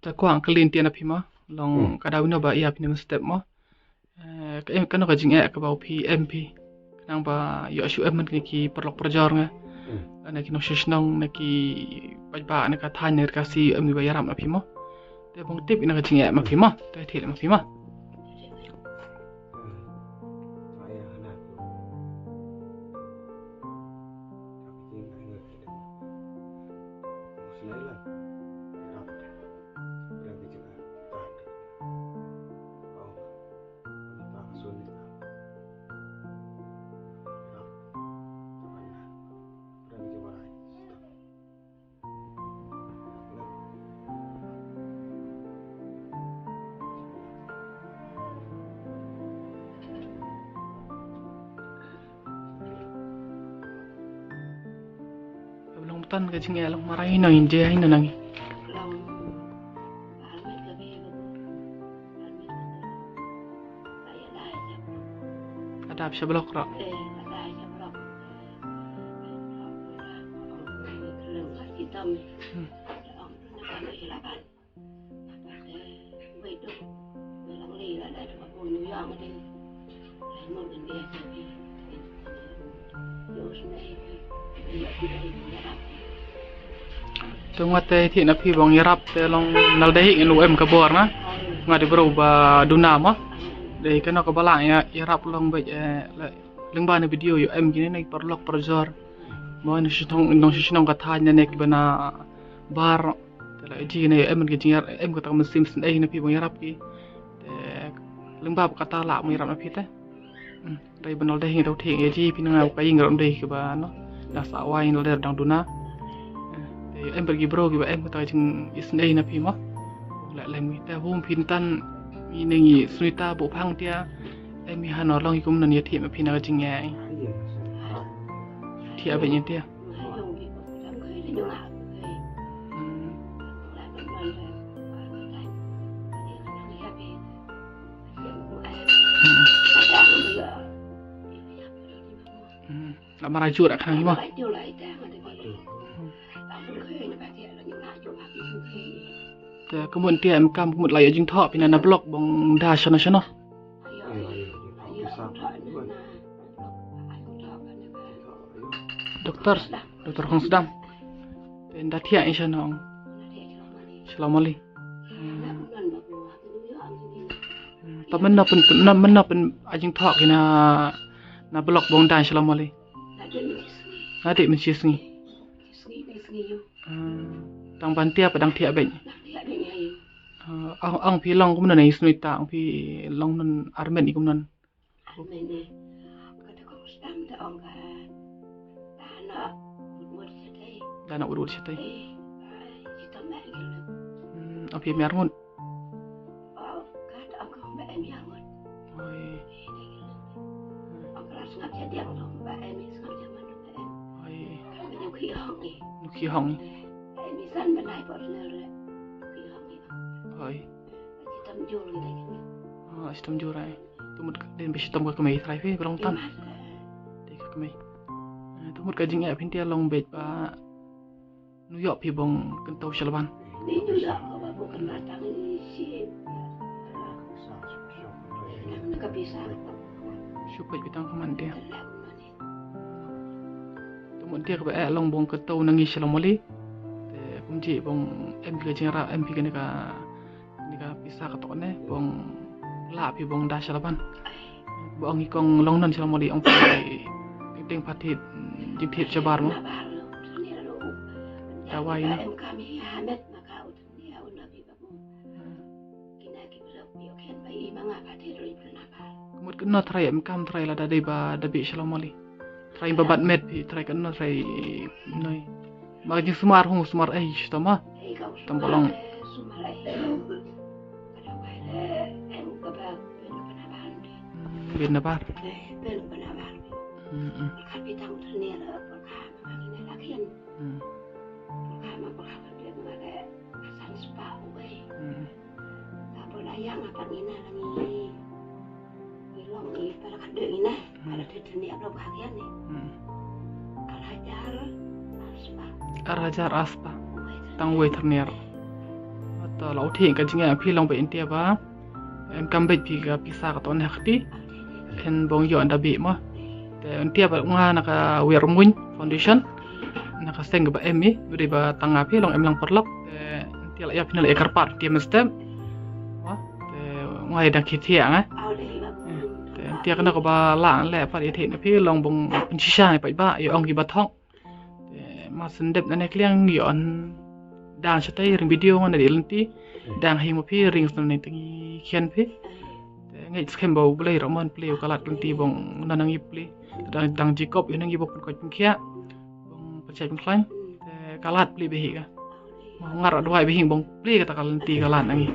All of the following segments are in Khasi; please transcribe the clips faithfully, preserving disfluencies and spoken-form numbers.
Ta kwah kylli ïa phi ma, long ka dei ïa ba ïa phi ne mynstep ma. Eh, ka em, kano ka jingeh kaba phi em phi, khnang ba ïoh shuh em man ki paralok parajor nga. Lane ki nongshong shnong, ne ki paidbah, ne ka thaiñ, ne ka Khasi em ba ïarap na phi ma. Te bong tip ïa ka jingeh ma phi ma, te thied ma phi ma. Ka long tan ka jingeh long marai nang in je hai nang. Adap sha block ro. Hmm. Te nga te thied na phi bong ïarap te long nalor dei hi ngan u em ka bor na. Nga dei bro ba duna ma. Dei kano ka balang ïa ïarap long bad eh, lyngba na video ïoh em kine na ki paralok parajor. Mo nongshong shnong ka thaiñ ne ki ba na bar. Te la ji ne em ki jingïarap em kata ka mynsiem sngewsih na phi bong ïarap ki. Te lyngba kata la mo ïarap na phi te. Hmm, dei ba nalor dei ngi tau thied ïa ji phi na nga ka ïing ram dei kiba no. Da sa wai nalor dei dang duna. Eh, te em ba ki bro kiba em kata ka jingisynei na phi mo. Leh lem ngi te bun phi tan ngi ne ngi Sunita bu phang tia. Em hi hano long kum nan ïa thied ma phi na ka jingïa. Thied ba ngi tia. Hmm. Hmm. La marajur a khang ma. Te kumut tia em kam kumut la ïa jingthoh phi na na block bong da shano shano. Doktor, doktor Khongsdam. Te nda thiah ïa shano. Shalom Ali. Hmm. Hmm, ta mynno pyn, mynno, mynno pyn a jingthoh ki na, na block bong da Shalom Ali. Nga dei mynshisngi. Hmm, tang ban tia pa dang thiah beit. Ah, ang, ang phi long kumno na i Sunita, ang phi long non armet i kumno. Da na wut wut shatei. Hmm, ang phi miar ngut. Oi. Oi. Nu ki hong. Oi. Ah, shitom jur ai. Tumut ka, dei ba shitom ka kmie trai phi ba long tan. Dei ka kmie. Ah, tumut ka jingeh phin tia long beit ba nu ïoh phi bong kyntow sha Laban. Shu peit bitang ka man tia. Te mut ïa kaba eh long bong kyntow na ngi sha Lawmali. Te kumjuh bong em phi ka jingrap, em phi kane ka, kane ka pisa kato kane bong lah phi bong da sha Laban. Ba ong i kong long nan sha Lawmali ong phi teng teng pha thied jingthied shabar mo. Dawai na. Mut kynnoh trai em kam trai lada dei ba da bih sha Lawmali. Trai ba bat met phi trai kynnoh trai noi. Ma jingsumar hung sumar ei shitom ma. Tam ba long. Bin na bar. Hmm, hmm. Hmm. Hmm. Hmm. Ar hajar ar spah. Tang wei thyrniar. Ta la u thik ka jingeh phi long ba in tia ba em kam beit phi ka pisa ka ton ha kti. Phin bong ïoh da bih mo. Te in tia ba nga na ka Wer Muin Foundation, na ka seng ba em i, bri ba tang nga phi long em lang parlok. Te in tia la ïa phi na la ïa kyrpad tia mynstep. Mo. Te nga ïa dang khie thiah nga. Te in tia ka na ka ba la le pat ïa thik na phi long bong pynshisha ne pat ba ïa ong ki ba thok. Te ma sendep na ne kliang ïa on dang shatei ring video nga na di lenti. Dang hi mo phi ring sendep ne tengi khian phi. Te ngai skhem ba u Blei ro mon pli u kalat lenti bong na nang ip pli. Dang dang Jacob ïa nang ip bok pun koj pun khiah. Bong pun chai pun khlain. Te kalat pli behi ka. Mo ngar duai behi bong pli kata ka lenti kalat nangi.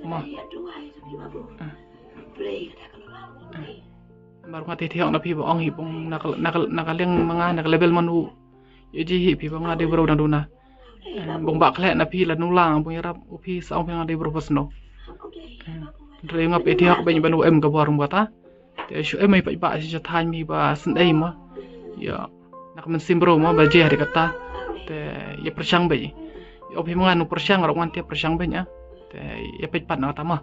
Mo. Mar nga te thiok na phi ba ong hi bong na ka na ka na ka liang ma nga na ka level man u. Ïa ji hi phi ba nga de bro dang duna. Bong ba khlek na phi la nulang bong ïarap u phi sa ong phi nga de bro ba sno. Dre nga pe thiok ba ni ba nu em ka bor bata. Te shu em ai pa ba si jathan mi ba sendai ma. Ïa na ka mynsiem bro ma ba je hari kata. Te ïa pyrshang ba. Ïa u phi ma nga nu pyrshang rok ngan te pyrshang ba nya. Te ïa peit pat na kata ma.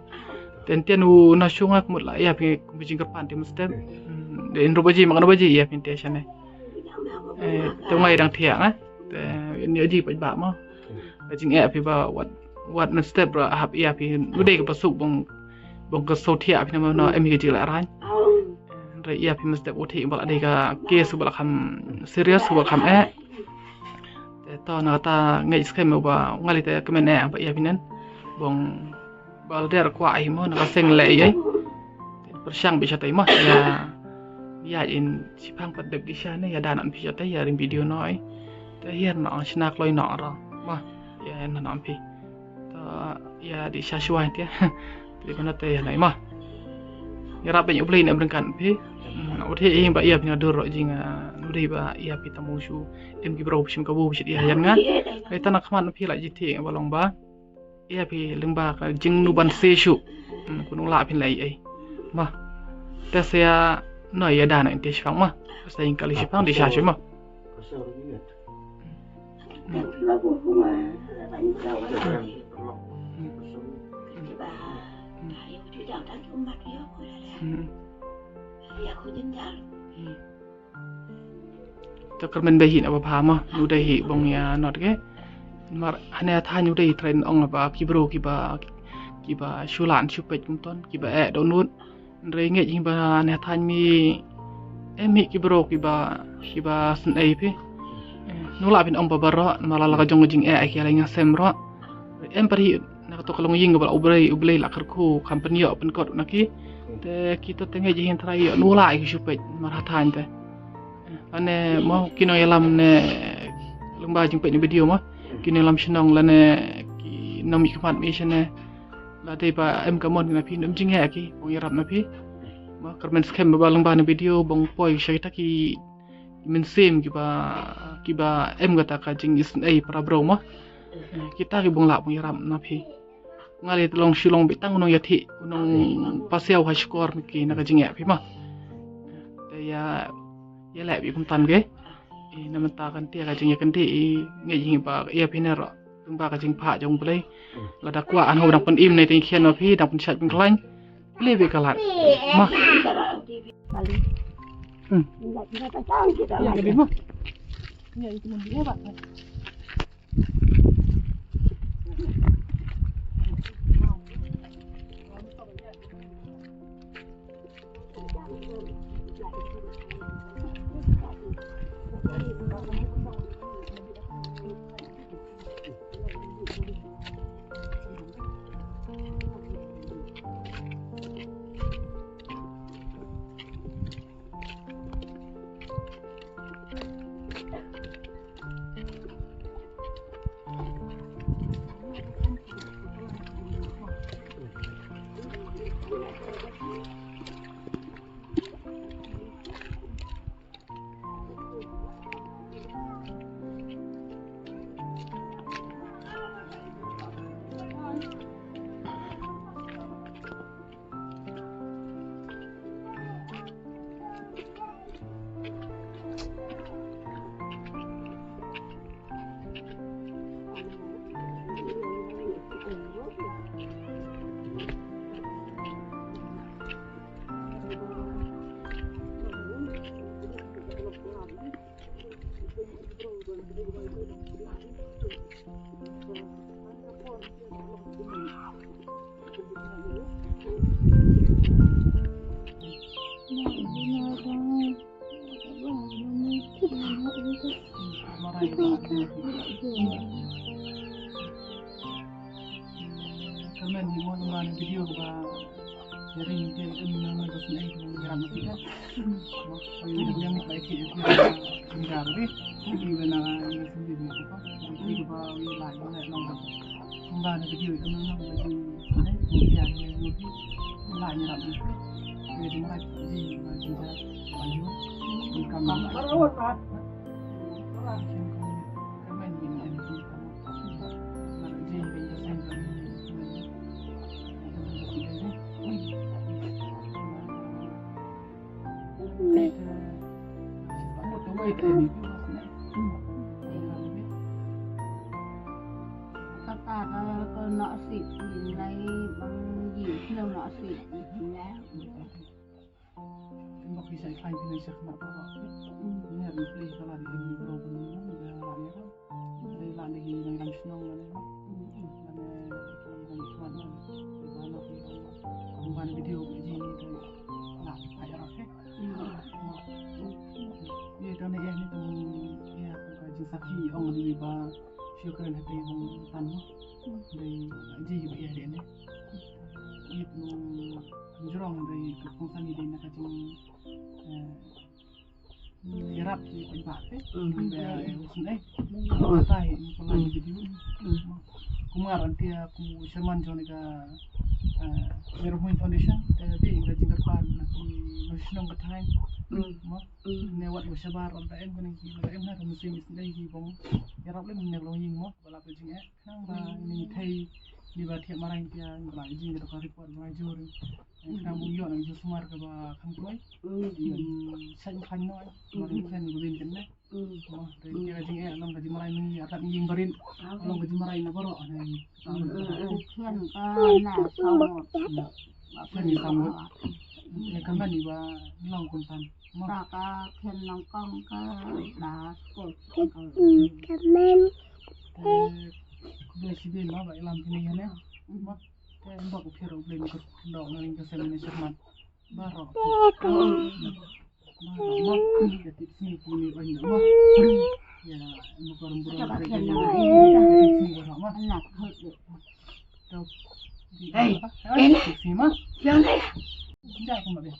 Te ntien u na shunga kmut la ïa phi kum jingkyrpan te mynstep. De in rubaji ma kan rubaji ïa phi te shane. Te ngai dang thiah nga. Te ni aji peit ba ma. Ka jingeh phi ba wat wat mynstep ra hap ïa phi u dei ka pasuk bong bong ka so thiah phi na ma no em hi ka jingla ran. Re ïa phi mynstep u thik ba la dei ka case ba la kham serious ba la kham eh. Te to na kata ngai skhem ba ngali te kmen eh ba ïa phi nen. Bong ba la der kwah hi mo na ka seng le ei ei. Pyrshang bishar tai mo ïa ïa in shipang pat dep ki sha ne ïa da nan phi sha tai ïa ring video noi. Te hiar na ong shna kloi no ro mo ïa na nan phi. Ta ïa di sha shuwa te. Te kono te ïa nai mo. Ïa rap ben u Blei ne bringkan phi. Na u the ing ba ïa phi na dur ro jing u dei ba ïa phi tamu shu. Em ki bro shim ka bu shit ïa yan nga. Ai ta na khmat phi la ji the ba long ba. Ïa phi lyngba ka jingnu ban se shu. Kunu la phi lai ai. Ma. Te se ya no ïa da na inte shipang ma. Sa ing kali shipang di sha shu ma. Te kyrmen ba hi na ba pha ma nu dei hi bong ïa not ke. Mar hane tha nu dei train ong ba ki bro ki ba ki ba shulan shu pet kum ton ki ba eh don nut. Re ngeit hi ba ne tha mi em hi ki bro ki ba ki ba sn ei phi. Nu la phin ong ba ba ro ma la la ka jong jing eh ki la nga sem ro. Em par hi na ka to ka long ying ba u Blei u Blei la kyrkhu kam pynïoh pynkot na ki. Te kita te ngeit hi trai ïoh nu la ki shu pet mar ha than te. Ane mo ki nongïalam ne lyngba jingpeit ne video mo ki nongïalam shnong lane ki nongmihkhmat mi shane. La dei ba em ka mon na phi num jingeh ki bong ïarap na phi. Mo kyrmen skhem ba lyngba ne video bong poi sha kita ki mynsiem ki ba ki ba em kata ka jingisnei para bro mo. Kita ki bong la bong ïarap na phi. Nga le long shu long bitang u nongïathie u nongpasiaw ha shkor ki na ka jingeh phi ma. Te ïa ïa leh bi kumtan ke. I na mynta kan tia ka jingïakynthih i ngeit hi ba ïa phi ne ro. Tang ba ka jingpha jong Blei. Lada kwah an ho dang pynim ne te khian ma phi dang pynshait pynkhlaiñ. Blei bi ka lad. Ma. Hmm. Ïa ka bi ma. Ïa itu mun bi ba. Mem ni mo nang video ba ring te em nang nang sne nang ram ti ka. Mo ni nang ka ki ki jar bi. Ki ba na nang sne ni ko. Ki ba wi la ni nang. Ba nang video itu nang nang ni. Ni ya ni ni. La ni ram ni. Ni di ma ji ma ji ja. Ayu. Ni kam. Ka ma ni ni. Kata ka ko nok sik lai bang ji snow nok sik lai. Mbak bisa ikan kena siap nak apa? Ini harus beli kalau di beli bro beli beli lah ya. Dei la dei ki nongïalam shnong lane. Lane ki nongïalam shnong lane. Dei ba noh ki ban video ki jingïadei la ki phai arah ke. Ïa kane ïa ni tang ïa ka jingsakhi ong dei ba shu kren hynrei ong tan mo. Dei ji ba ïa dei ne. Ïa tang jrong dei ka kongsan ïa dei na ka jing ïarap ki paidbah te. Ba usnei. Ba tai ko la video. Kumar antia ku shaman jong ka Merhoi Foundation te bi ka jingkyrpad na ki nongshong ka thaiñ. Ma ne wat ba shabar ba em kane ki ba em na ka musim isnei ki bong ïarap lem ne long ying mo ba la pe jing eh. Nang ba ni thei ni ba thiah marai pia ni ba jing ka report ba jur. Nang bung ïoh nang jur sumar ka ba kham kloi. Ïoh san khan noi. Ba ni khan ni ba bin kan ne. Ma thei ka jing eh nang ka jing marai ni atat ni jing barit. Nang ka jing marai na baroh na ni. Khian ka na samut. Khian ni samut. Ni kan ba ni ba long kun tan. Ma ka khian long kong ka da skul. Kamen. Khublei shibun ma ba ïalam kine ïa ne. Ma te ba ku pher u Blei ni ka dok na ring ka sem ni sherman. Baroh. Baroh ma. Ka tip sni kine ba ni ma. Ya ma ka rum bro. Ka tip sni baroh ma. Anak hot. To. Hey. Tip sni ma. Yang ne. Jangan kumba be.